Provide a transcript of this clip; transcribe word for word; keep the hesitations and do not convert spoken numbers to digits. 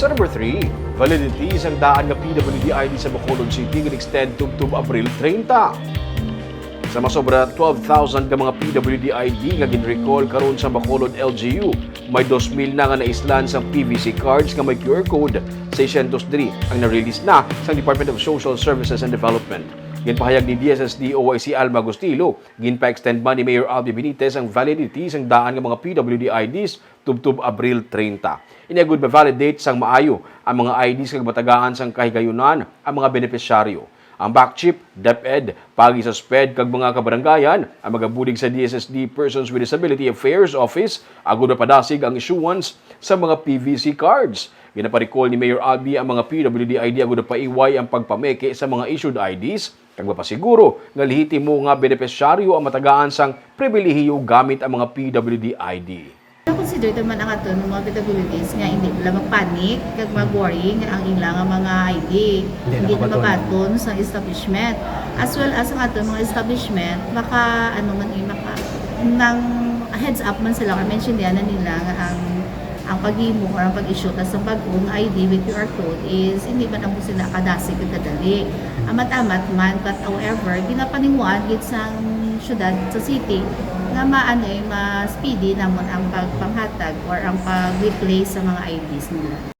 Sa number three, validity sang daan nga P W D I D sa Bacolod City gin-extend tubtob Abril treinta. Sa masobra twelve thousand ka mga P W D I D nga gin-recall karon sa Bacolod L G U, may dos mil na nga naislan sang P V C cards nga may Q R code, seiscientos diri ang na-release na sang Department of Social Services and Development. Ginpahayag ni D S S D O I C Alma Agustilo, ginpa-extend man ni Mayor Albi Benitez ang validity sang daan nga mga P W D I Ds tubtob Abril treinta. Ini agud ma-validate sang maayo ang mga I Ds kag matagaan sang kahigayunan ang mga benepisyaryo. Ang BACCHIP, DepEd, PAGI sa SPED kag mga kabaranggayan ang magabulig sa D S S D Persons with Disability Affairs Office agud mapadasig ang issuance sa mga P V C cards. Ginaparikol ni Mayor Albi ang mga P W D I D agud mapaiway ang pagpameke sa mga issued I Ds kag mapasiguro nga lehitimo nga benepisyaryo ang matagaan sang pribilehiyo gamit ang mga P W D I D. Na-consider naman ang aton mga P W Ds nga hindi sila magpanik kag mag-worry nga ang ila nga mga I D hindi na nakabaton. Mabaton sa establishment. As well as ang aton mga establishment, maka, ano man eh, maka, nang heads up man sila, or mention niya na nila nga ang ang paghimo or ang pag-issue ta sa bag-o nga I D with Q R code is hindi man ang sila kadasig kag kadali. Amat-amat man, but however, ginapanimuan gid sang syudad, sa city, nga maano eh, mas speedy namon ang pagpanghatag or ang pag-replace sa mga I Ds nila.